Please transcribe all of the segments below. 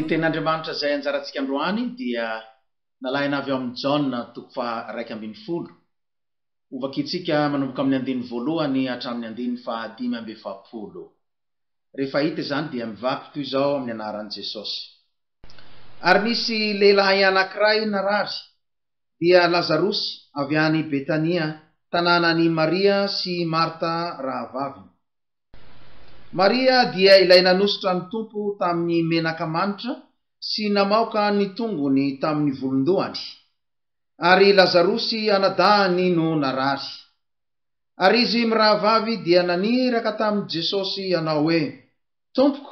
Tenin'Andriamanitra izay anjarantsika androany dia nalaina avy ao amin'ny Jaona toko faha-11. Hovakintsika manomboka amin'ny andininy voalohany hatramin'ny andininy faha-45. Rehefa hita izany dia mivaky toy izao amin'ny anaran'i Jesosy. Ary nisy lehilahy anankiray narary, dia Lazarosy avy any Betania, tanànan'i Maria sy Marta rahavaviny. Maria dia ilay nanosotra ny Tompo tamin'ny menaka manitra sy namaoka ny tongony tamin'ny volon-dohany. Ary Lazarosy anadahiny no narary. Ary izy mirahavavy dia naniraka tamin'i Jesosy hanao hoe, Tompoko,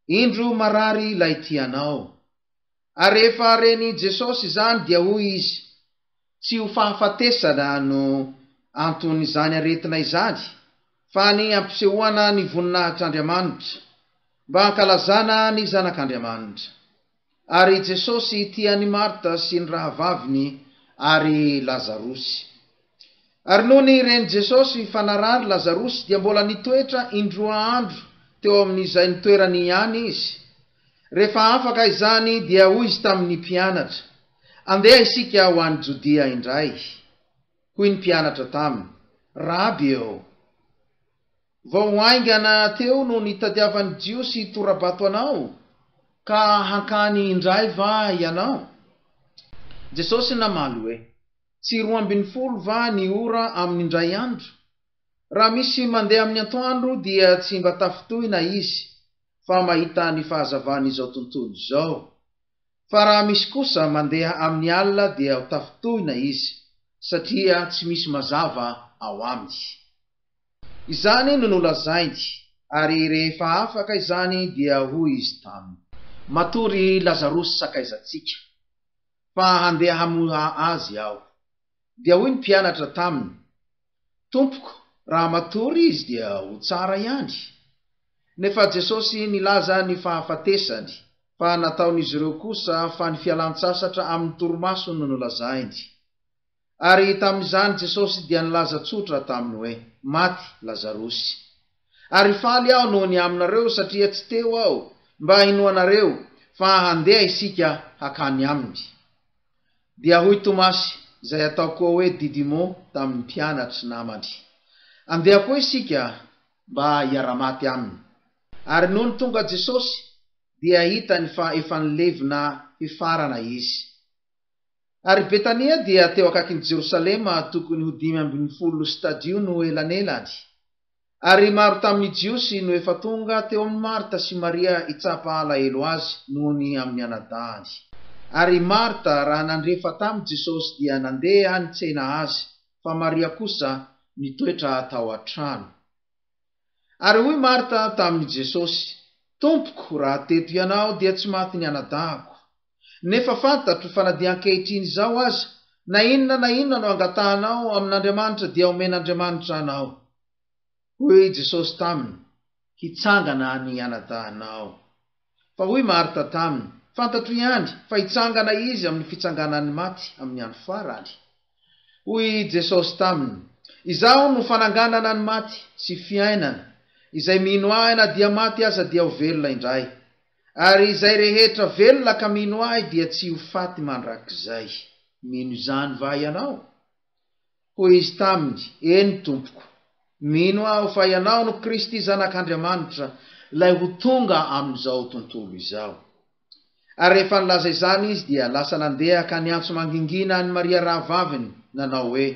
indro marary ilay tianao. Ary rehefa ren'i Jesosy izany dia hoy Izy, Tsy ho fahafatesana no anton'izany aretina izany, fa ny hampisehoana ny voninahitr'Andriamanitra, mba hankalazana ny Zanak'Andriamanitra. Ary Jesosy tia an'i Marta sy ny rahavaviny ary Lazarosy. Ary nony ren'i Jesosy fa narary Lazarosy, dia mbola nitoetra indroa andro teo amin'izay nitoerany ihany Izy. Rehefa afaka izany, dia hoy Izy tamin'ny mpianatra, Andeha isika ho any Jodia indray. Hoy ny mpianatra taminy, Raby ô! Vao haingana teo no nitadiavan'ny Jiosy hitora-bato anao, ka hankany indray va ianao? Jesosy namaly hoe, Tsy 12 va ny ora amin'ny indray andro? Raha misy mandeha amin'ny antoandro dia tsy mba tafintohina izy, fa mahita ny fahazavan'izao tontolo izao. Fa raha misy kosa mandeha amin'ny alina dia ho tafintohina izy, satria tsy misy mazava ao aminy. Izany no nolazainy, ary rehefa afaka izany dia hoy izy taminy. Matory Lazarosy sakaizantsika, fa handeha hamoha azy aho. Dia hoy ny mpianatra taminy, Tompoko, raha matory izy dia ho tsara ihany. Nefa Jesosy nilaza ny fahafatesany, fa nataon'izy ireo kosa fa ny fialan-tsasatra amin'ny torimaso no nolazainy. Ary tamin'izany Jesosy dia nilaza tsotra taminy hoe, Maty Lazarosy. Ary faly aho noho ny aminareo satria tsy teo aho mba hinoanareo fa handeha isika hakany aminy. Dia hoy Tomasy, izay atao koa hoe Didimo, tamin'ny mpianatry namany, Andeha koa isika mba hiara-maty aminy. Ary nony tonga Jesosy, dia hitany fa efa nilevina hifarana izy. Ary Betania dia teo akaikin'i Jerosalema, tokony ho 15 stadio no elanelany. Ary maro tamin'ny Jiosy no efa tonga teo amin'i Marta sy Maria hitsapa alahelo azy noho ny amin'ny anadahiny. Ary Marta, raha nandre fa tamy Jesosy, dia nandeha nitsena azy, fa Maria kosa nitoetra tao an-trano. Ary hoy Marta tamin'i Jesosy, Tompoko, raha teto Ianao, dia tsy maty ny anadahiko. Nefa fantatro fa na dia ankehitriny izao aza, na inona na inona no angatahanao amin'Andriamanitra dia homen'Andriamanitra anao. Hoy Jesosy taminy, Hitsangana ny anadahinao. Fa hoy Marta taminy, Fantatro ihany fa hitsangana izy amin'ny fitsanganan'ny maty amin'ny andro farany. Hoy Jesosy taminy, Izaho no fananganana ny maty sy fiainana. Izay mino Ahy na dia maty aza dia ho velona indray. Ary izay rehetra velona ka mino Ahy dia tsy ho faty mandrakizay. Mino izany va ianao? Hoy izy taminy, Eny, Tompoko. Mino aho fa Ianao no Kristy Zanak'Andriamanitra, Ilay ho tonga amin'izao tontolo izao. Ary rehefa nilaza izany izy, dia lasa nandeha ka niantso mangingina an'i Maria rahavaviny, nanao hoe,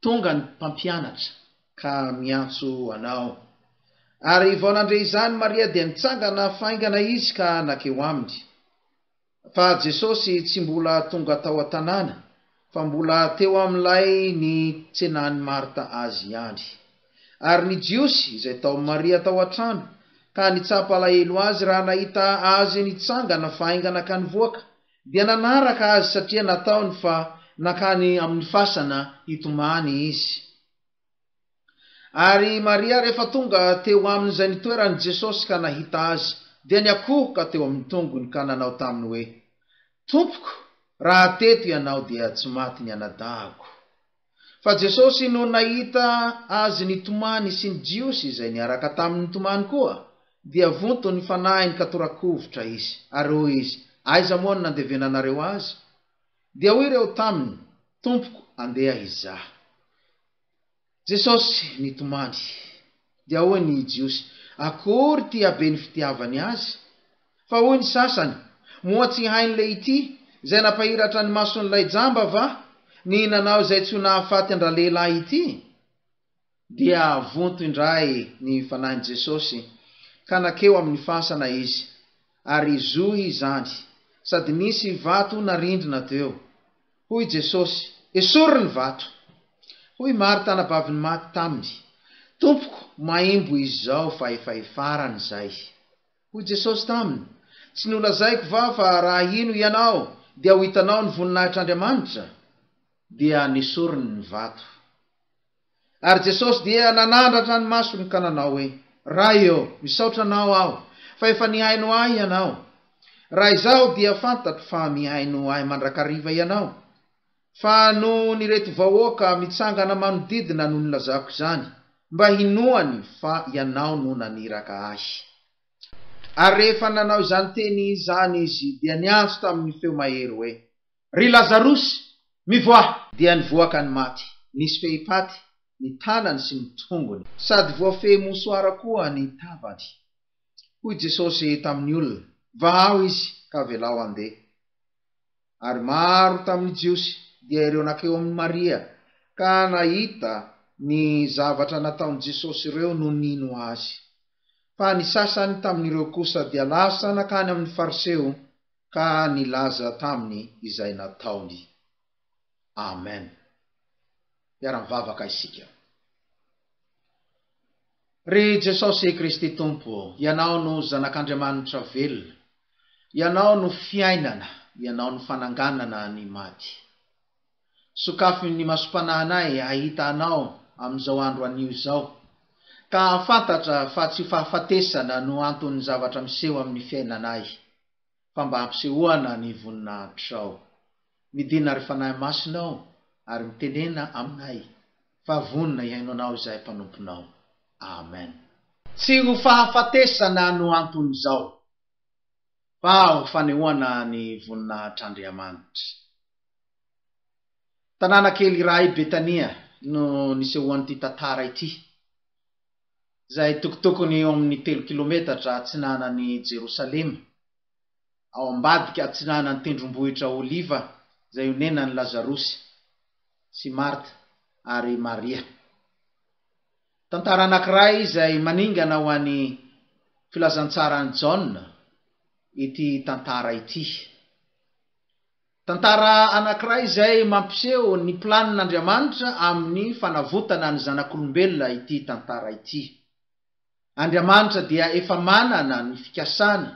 Tonga ny Mpampianatra, ka miantso anao. Ary vao nandre izany Maria, dia nitsangana faingana izy ka nankeo aminy. Fa Jesosy tsy mbola tonga tao an-tanàna, fa mbola teo amin'ilay nitsenan'i Marta azy ihany. Ary ny Jiosy, izay tao amin'i Maria tao an-trano, ka nitsapa alahelo azy raha nahita azy nitsangana faingana ka nivoaka, dia nanaraka azy satria nataony fa nankany amin'ny fasana hitomany izy. Ary Maria rehefa tonga teo aminy izay nitoerany Jesosy ka nahita Azy, dia niakohoka teo amin'ny tongony ka nanao taminy hoe, Tompoko, raha teto Ianao dia tsy maty ny anadahiko. Fa Jesosy nony nahita azy nitomany sy ny Jiosy izay niaraka taminy nitomany koa, Dia vonto ny fanahiny ka tora-kovitra izy, ary hoy izy, Aiza moa no nandevenanareo azy? Dia hoy ireo taminy, Tompoko, andeha hizaha. Jesosy nitomany. Dia hoy ny Jiosy, Akory ity haben'ny fitiavany azy! Fa hoy ny sasany, Moa tsy hain'ilay ity, izay nampahiratra ny mason'ilay jamba va, ny nanao izay tsy ho nahafaty an-dralehilahy ity? Dia vonto indray ny fanahin'i Jesosy, ka nankeo amin'ny fasana izy, ary zohy izany, sady nisy vato narindrina teo. Hoy Jesosy, Esory ny vato! Hoy Marta anabavin'ny maty taminy, Tompoko, maimbo izy izao fa efa hifarana izay. Hoy Jesosy taminy, Tsy nolazaiko va fa raha hino hianao, dia ho hitanao ny voninahitr'Andriamanitra? Dia nesoriny ny vato. Ary Jesosy dia nanandratra ny masony ka nanao hoe, Ray ô, misaotra Anao aho, fa efa nihaino ahy Ianao. Raha izaho dia fantatro fa mihaino ahy mandrakariva Ianao. Fa nohon'ireto vahoaka mitsangana manodidina no nilazako izany, mba hinoany fa Ianao no naniraka ahy. Ary rehefa nanao izany teny izany Izy, dia niantso tamin'ny feo mahery hoe, Ry Lazarosy, mivoaha! Dia nivoaka ny maty, nisy fehipaty ny tanany sy ny tongony. Sady voafehy mosoara koa ny tavany. Hoy Jesosy tamin'ny olona, Vahao izy ka avelao handeha. Ary maro tamin'ny Jiosy, dia ireo nankeo amin'i Maria ka nahita ny zavatra nataon'i Jesosy ireo no nino Azy. Fa ny sasany tamin'ireo kosa dia lasa nankany amin'ny Fariseo ka nilaza taminy izay nataony. Amen. Hiara-mivavaka isika. Ry Jesosy Kristy Tompo ô, Ianao no Zanak'Andriamanitra velona. Ianao no fiainana, Ianao no fananganana ny maty. Sokafy ny masom-panahinay hahita Anao amin'izao andro anio izao, ka hahafantatra fa tsy fahafatesana no anton'ny zavatra miseho amin'ny fiainanay. fa mba hampisehoana ny voninahitrao. Midina ry Fanahy Masina ô, ary mitenena aminay, fa vonona hihaino Anao izahay mpanomponao. Amen. Tsy ho fahafatesana no anton'izao, fa ho fanehoana ny voninahitr'Andriamanitra. Tanàna kely iray Betania no nisehoan'ity tantara ity. izay tokotokony eo amin'ny telo kilometatra atsinanan'i Jerosalema, ao ambadika atsinanan'ny Tendrombohitra Oliva izay onenan'i Lazarosy sy Marta ary Maria. Tantara anankiray izay maningana ho an'ny Filazantsaran'i Jaona ity tantara ity. Tantara anankiray izay mampiseho ny planin'Andriamanitra amin'ny fanavotana ny zanak'olombelona ity tantara ity. Andriamanitra dia efa manana ny fikasana,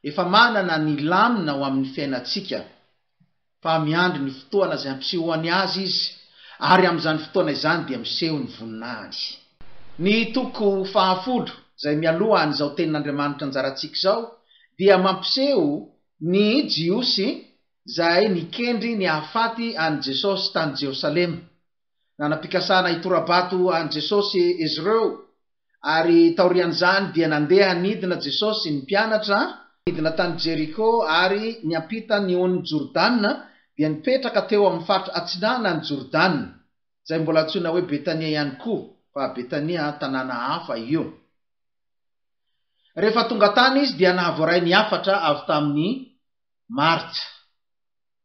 efa manana ny lamina ho amin'ny fiainantsika, fa miandry ny fotoana izay hampisehoany azy Izy, ary amin'izany fotoana izany dia miseho ny voninahiny. Ny toko fahafolo, izay mialoha an'izao tenin'Andriamanitra anjarantsika izao, dia mampiseho Ny Jiosy izay nikendry ny hahafaty an'i Jesosy tany Jerosalema. Nanam-pikasana hitora-bato an'i Jesosy izy ireo, ary taorian'izany dia nandeha nidina Jesosy sy ny mpianatra, nidina tany Jeriko ary niampita ny onin'i Jordana, dia nipetraka teo amin'ny faritra atsinanan'i Jordana, izay mbola antsoina hoe Betania ihany koa, fa Betania tanàna hafa io. Rehefa tonga tany izy dia nahavoaray ny hafatra avy tamin'i Marta.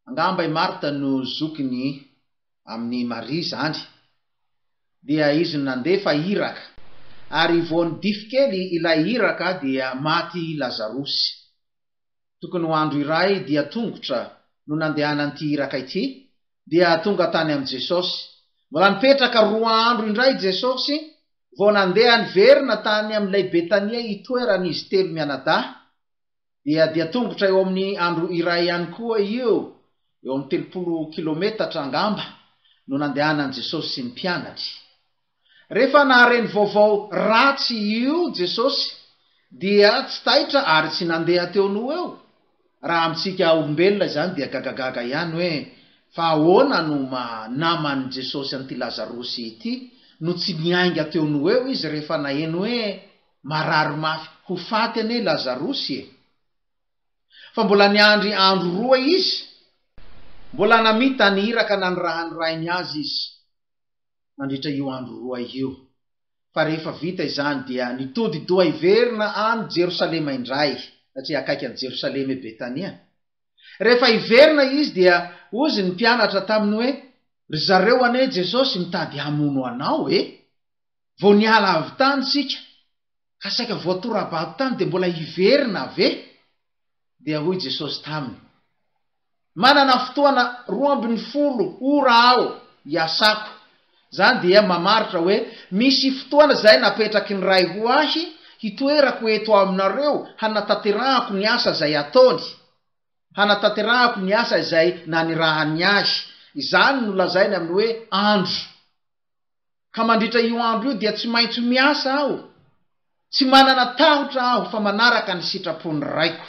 Angamba i Marta no zokiny amin'i Maria izany. Dia izy no nandefa iraka. Ary vao nidify kely ilay iraka dia maty i Lazarosy. Tokony ho andro iray dia tongotra no nandehanan'ity iraka ity dia tonga tany amin'i Jesosy. Mbola nipetraka roa andro indray Jesosy vao nandeha niverina tany amin'ilay Betania itoeran'izy telo mianadahy. Dia dia tongotra eo amin'ny andro iray ihany koa io, eo amin'ny 30 kilometatra angamba, no nandehanan'i Jesosy sy ny mpianany. Rehefa nahare ny vaovao ratsy io Jesosy dia tsy taitra ary tsy nandeha teo noho eo. Raha amintsika olombelona izany dia gagagaga ihany hoe fa ahoana no maha naman'i Jesosy an'ity Lazarosy ity no tsy niainga teo noho eo izy rehefa naheno hoe. Marary mafy ho faty anie Lazarosy e! Fa mbola niandry andro roa izy, mbola namita ny iraka nanirahan'ny Rainy azy izy nandritra io andro roa io. Fa rehefa vita izany dia nitodi-doha hiverina any Jerosalema indray, satria akaiky an'i Jerosalema i Betania. Rehefa hiverina izy dia hozy ny mpianatra taminy hoe, Ry zareo anie Jesosy mitady hamono anao e! Vao niala avy tany isika ka saika voatora-bato tany dia mbola hiverina ve? Dia hoy Jesosy taminy, Manana fotoana 12 ora aho hiasako. Izany dia mamaritra hoe misy fotoana izay napetraky ny Ray ho ahy hitoerako eto aminareo hanatanterahako ny asa izay ataony, hanatanterahako ny asa izay nanirahany ahy. Izany no lazainy amin'ny hoe andro. Ka mandritra io andro io dia tsy maintsy miasa aho. Tsy manana tahotra aho fa manaraka ny sitrapon'ny Raiko.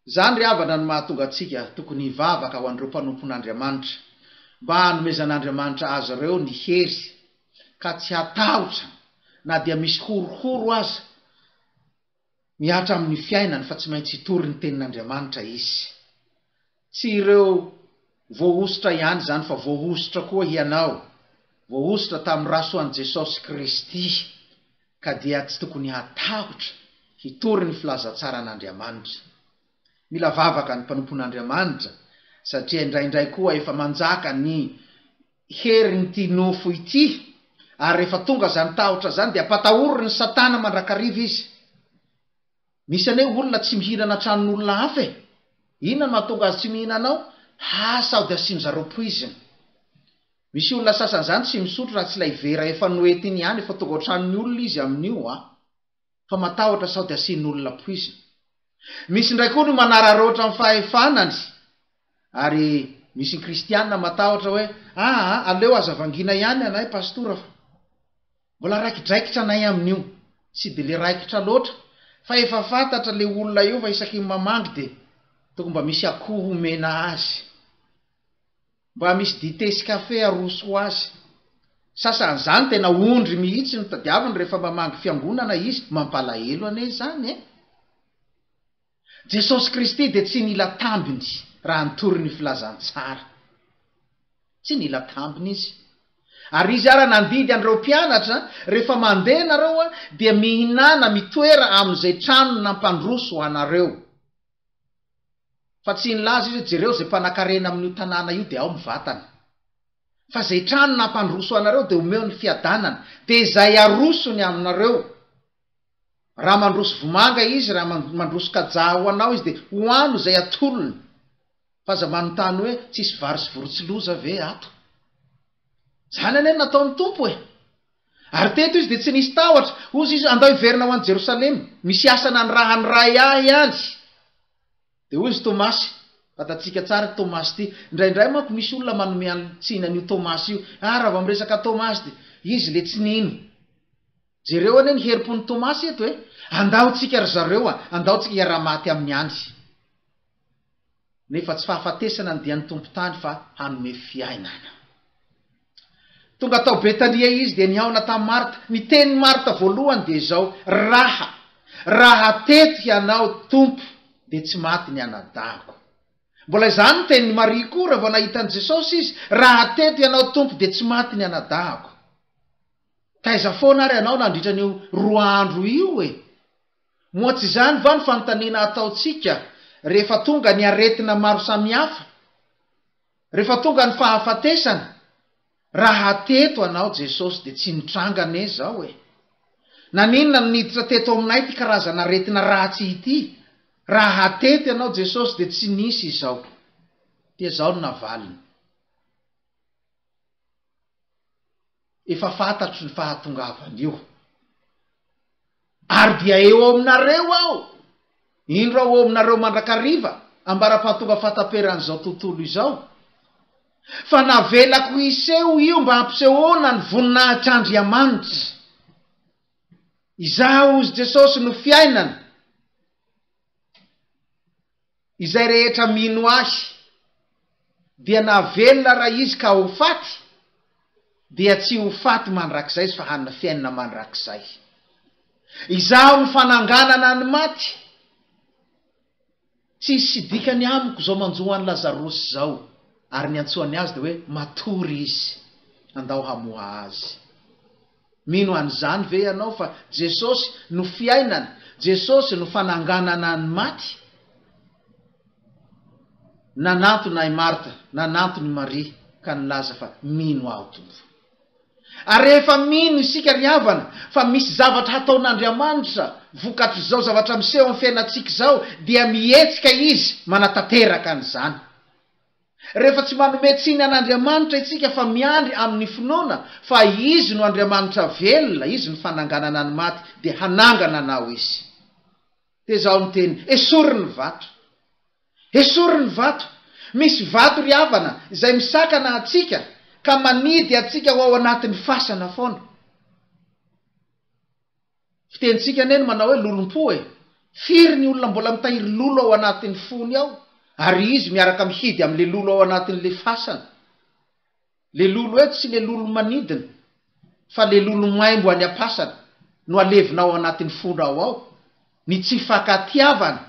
Izany ry havana no mahatonga antsika tokony hivavaka ho an'ireo mpanompon'Andriamanitra mba hanomezan'Andriamanitra azy ireo ny hery ka tsy hatahotra na dia misy horohoro aza mihatra amin'ny fiainany fa tsy maintsy hitory ny tenin'Andriamanitra izy. Tsy ireo voahosotra ihany izany fa voahosotra koa hianao, voahosotra tamin'ny ra soan'i Jesosy Kristy ka dia tsy tokony hatahotra hitory ny filazantsaran'Andriamanitra. Mila vavaka ny mpanompon'Andriamanitra satria indraindray koa efa manjaka ny herin'ity nofo ity ary rehefa tonga izany tahotra izany dia ampatahorin'i Satana mandrakariva izy. Misy anie olona tsy mihinana tranon'olona hafa e! Inona no mahatonga azy tsy mihinana ao? Ha sao dia asian zareo poizina. Misy olona sasany izany tsy misotro raha tsy ilay vera efa noentiny ihany, efa tonga ao tranon'ny olona izy amin'io a! Fa matahotra sao dia asian'olona poizina. Misy indray koa ny manararaotra ny fahefanany ary misy ny kristiana matahotra hoe aa aleo aza vangiana ihany anay pastora fa Mbola raikidraikitra anay amin'io, tsy de le raikitra loatra fa efa fantatra le olona io fa isaky ny mamangy de tokony mba misy akoho omena azy, mba misy dite sy kafe aroso ho azy. Sasany zany tena ondry mihitsy no tadiaviny rehefa mamangy fiangonana izy, mampalahelo anie izany e! Jesosy Kristy dia tsy nila tambiny raha nitory ny filazantsara. Tsy nila tambiny Izy. Ary Izy ara nandidy an'ireo mpianatra, rehefa mandeha nareo dia mihinàna mitoera amin'izay trano nampandroso anareo. Fa tsy nilaza Izy hoe jereo izay mpanakarena amin'io tanàna io dia ao mivatana. Fa izay trano nampandroso anareo dia omeo ny fiadanana. Dia izay arosony aminareo. Raha mandroso vomanga izy, raha mandroso kajaha ho anao izy dia hohano izay atolony. Fa aza manontany hoe tsisy vary sy vorontsiloza ve ato? Izany anie no nataon'ny Tompo e! Ary teto izy dia tsy nisy tahotra. Hozy izy, andao hiverina ho any Jerosalema. Misy asa nanirahan'ny Ray ahy any. Dia hoy izy Tomasy, fantatsika tsara ity Tomasy ity. Indraindray manko misy olona manome tsiny an'io Tomasy io. Ah, raha vao miresaka Tomasy dia izy ilay tsy nino. Jereo anie ny herim-pon'i Tomasy eto e! Andao tsika ry zareo a! Andao tsika hiara-maty aminy any. Nefa tsy fahafatesana ny dian'ny tompon-tany fa hanome fiainana. Tonga tao Betania izy dia nihaona tamin'i Marta. Ny tenin'i Marta voalohany dia izao, Raha, raha teto hianao, Tompo, dia tsy maty ny anadahiko. Mbola izany ny tenin'i Maria koa raha vao nahita an'i Jesosy izy, Raha teto hianao, Tompo, dia tsy maty ny anadahiko. Taiza foana ary ianao nandritra an'io roa andro io e? Moa tsy izany va ny fanontaniana ataontsika rehefa tonga ny aretina maro samihafa? Rehefa tonga ny fahafatesana? Raha teto anao Jesosy dia tsy nitranga anie izao e! Naninona no niditra teto aminay ity karazana aretina ratsy ity? Raha teto ianao Jesosy dia tsy nisy izao. Dia izao no navaliny. Efa fantatro ny fahatongavan'io. Ary dia eo aminareo aho. Indro aho eo aminareo mandrakariva, ambara-pahatonga fahataperan'izao tontolo izao. Fa navelako hiseho io mba hampisehoana ny voninahitr'Andriamanitra. Izaho, hozy Jesosy, no fiainana. Izay rehetra mino Ahy, dia na velona raha izy ka ho faty, dia tsy ho faty mandrakizay izy fa hanana fiainana mandrakizay. Izaho no fananganana ny maty. Tsisy dikany amiko izao manjo an'i Lazarosy izao. Ary niantsoany azy dia hoe matory izy. Andao hamoha azy. Mino an'izany ve ianao fa Jesosy no fiainana, Jesosy no fananganana ny maty? Nanantona i Marta, nanantona i Maria ka nilaza fa mino aho Tompo. Ary rehefa mino isika ry havana fa misy zavatra hataon'Andriamanitra vokatr'izao zavatra miseho amin'ny fiainantsika izao dia mihetsika Izy manatanteraka an'izany. Rehefa tsy manome tsiny an'Andriamanitra isika fa miandry amin'ny finoana fa Izy no Andriamanitra velona, Izy no fananganana ny maty dia hanangana anao Izy. Dia izaho niteny, esory ny vato. Esory ny vato. Misy vato ry havana izay misakana antsika ka manidy antsika ho ao anatin'ny fasana foana. Fitenintsika anie ny manao hoe lolompo e! Firy ny olona mbola mitahiry lolo ao anatin'ny fony ao ary izy miaraka mihidy amin'le lolo ao anatin'le fasana. Le lolo eto tsy le lolo manidina fa le lolo maimbo any am-pasana no alevina ao anatin'ny fonao ao, ny tsy fankatiavana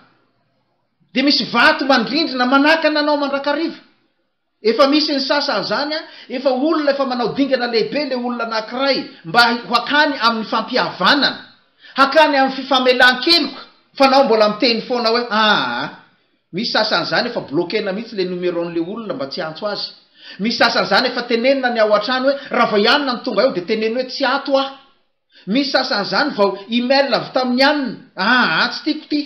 dia misy vato mandrindrina manakana anao mandrakariva. Efa misy ny sasany zany an, efa olona efa manao dingana lehibe le olona anakiray mba ho hakany amin'ny fampihavanana, hakany amin'ny fifamelan-keloka fa nao mbola miteny foana hoe aa. Misy sasany zany efa bloquer-na mihitsy le numéro-n'le olona mba tsy hiantso azy. Misy sasany zany efa tenenina ny ao an-trano hoe raha vao i anona no tonga eo dia teneno hoe tsy ato aho. Misy sasany zany vao email avy tamin'i anona, aa tsy tiako ty.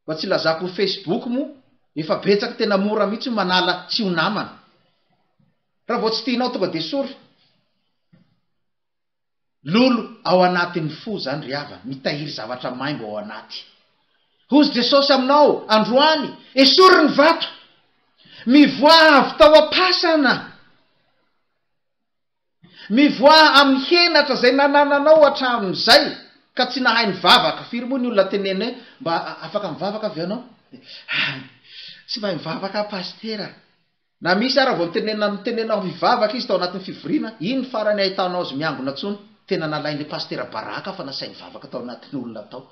Mba tsy ilazako ny facebook moa efa betsaka tena mora mihitsy ny manala tsy ho namana. Raha vao tsy tianao tonga dia esory. Lolo ao anatin'ny fo zany ry havana, mitahiry zavatra maimbo ao anaty. Hozy Jesosy aminao androany, esory ny vato! Mivoaha avy tao am-pasana! Mivoaha amin'ny henatra izay nanananao hatramin'izay ka tsy nahay nivavaka. Firy moa ny olona tenenina hoe mba afaka mivavaka ve ianao? Ah, tsy mahay mivavaka aho pasitera. Na misy ara vao nitenenina nitenenina hivavaka izy tao anatin'ny fivoriana, iny farany ahitanao azy miangona intsony, tena nalain'ilay pasitera baraka fa nasainy nivavaka tao anatin'ny olona tao.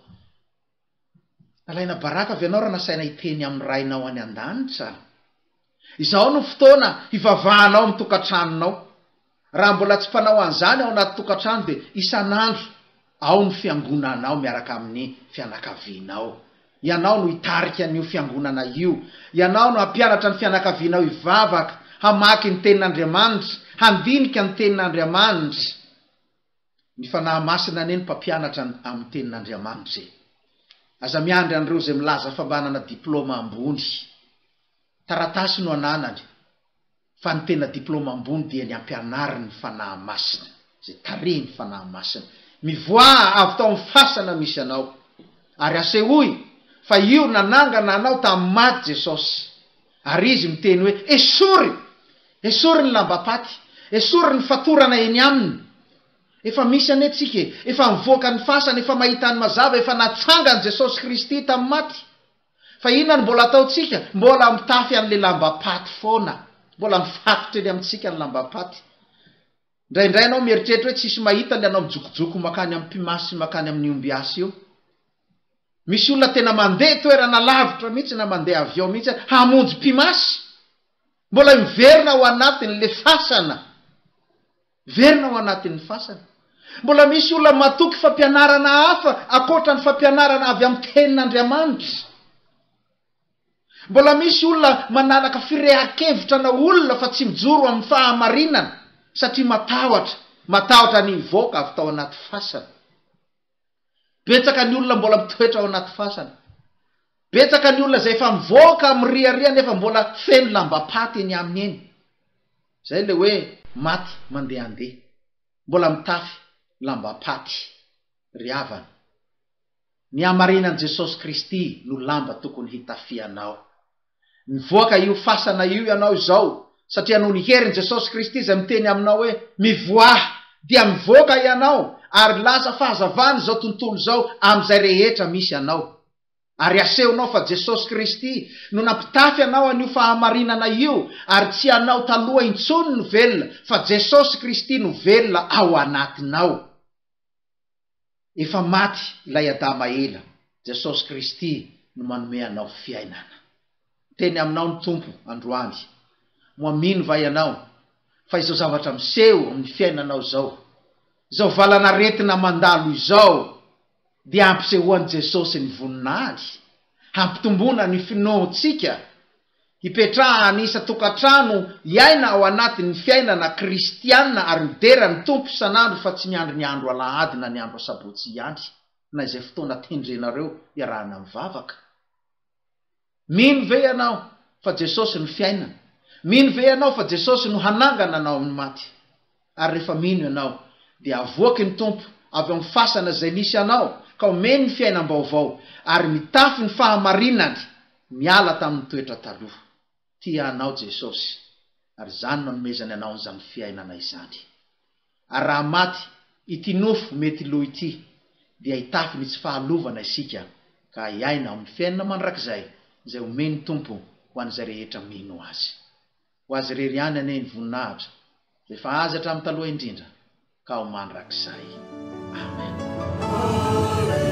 Nalaina baraka ve ianao raha nasaina hiteny amin'ny Rainao any an-danitra? Izao no fotoana hivavahanao amin'ny tokantranonao. Raha mbola tsy mpanao an'izany ao anaty tokantrano dia isan'andro ao ny fiangonanao miaraka amin'ny fianakavianao. Ianao no hitarika an'io fiangonana io. Ianao no hampianatra ny fianakavianao hivavaka, hamaky ny Tenin'Andriamanitra, handinika ny Tenin'Andriamanitra. Ny Fanahy Masina anie no mpampianatra ny amin'ny Tenin'Andriamanitra e! Aza miandry an'ireo izay milaza fa manana diplaoma ambony. Taratasy no ananany, fa ny tena diplaoma ambony dia ny ampianarin'ny Fanahy Masina, izay tarihin'ny Fanahy Masina. Mivoaha avy tao amin'ny fasana misy anao, ary asehoy fa io nanangana anao tamin'ny maty Jesosy. Ary Izy miteny hoe, Esory! Esory ny lambam-paty! Esory ny fatorana eny aminy! Efa misy anie tsika e! Efa mivoaka ny fasana, efa mahita ny mazava, efa natsangan'i Jesosy Kristy tamin'ny maty. Fa inona no mbola ataontsika? Mbola mitafy an'ilay lambam-paty foana. Mbola mifatotra eny amintsika ny lambam-paty. Indraindray ianao mieritreritra hoe tsisy mahita ilay anao mijokojoko mankany amin'ny mpimasy sy mankany amin'ny ombiasy io. Misy olona tena mandeha toerana lavitra mihitsy na mandeha avion mihitsy hamonjy mpimasy. Mbola miverina ao anatin'ilay fasana. Miverina ao anatin'ny fasana. Mbola misy olona matoky fampianarana hafa ankoatra ny fampianarana avy amin'ny Tenin'Andriamanitra. Mbola misy olona manalaka firehan-kevitra na olona fa tsy mijoro amin'ny fahamarinana satria matahotra, matahotra ny hivoaka avy tao anaty fasana. Betsaka ny olona mbola mitoetra ao anaty fasana. Betsaka ny olona izay efa mivoaka miriaria nefa mbola feno lambam-paty eny aminy eny. Izay ilay hoe maty mandehandeha. Mbola mitafy lambam-paty ry havana. Ny hamarinan'i Jesosy Kristy no lamba tokony hitafianao. Mivoaka io fasana io ianao izao, satria noho ny herin'i Jesosy Kristy izay miteny aminao hoe, Mivoaha! dia mivoaka ianao ary lasa fahazavana izao tontolo izao amin'izay rehetra misy anao. Ary asehonao fa Jesosy Kristy no nampitafy anao an'io fahamarinana io ary tsy ianao taloha intsony no velona fa Jesosy Kristy no velona ao anatinao. Efa maty ilay Adama ela, Jesosy Kristy no manome anao fiainana. Miteny aminao ny Tompo androany, moa mino va ianao fa izao zavatra miseho amin'ny fiainanao izao, izao valan'aretina mandalo izao dia hampisehoan'i Jesosy ny voninahiny, hampitomboana ny finoantsika Hipetrahany isan-tokantrano hiaina ao anatin'ny fiainana kristiana ary midera ny Tompo isan'andro fa tsy miandry ny andro alahady na ny andro asabotsy ihany na izay fotoana tendrenareo hiarahana mivavaka. Mino ve ianao fa Jesosy no fiainana? Mino ve ianao fa Jesosy no hanangana anao amin'ny maty? Ary rehefa mino ianao, dia avoaky ny Tompo avy ao amin'ny fasana izay nisy anao, ka omeny ny fiainam-baovao, ary mitafy ny fahamarinany, miala tamin'ny toetra taloha. Tia anao Jesosy, ary izany no anomezany anao an'izany fiainana izany. Ary raha maty ity nofo mety lo ity, dia hitafy ny tsy fahalovana isika, ka hiaina ao amin'ny fiainana mandrakizay izay omen'ny Tompo ho an'izay rehetra mino Azy. Ho Azy irery ihany anie ny voninahitra, izay efa Azy hatramin'ny taloha indrindra, ka ho mandrakizay. Amen.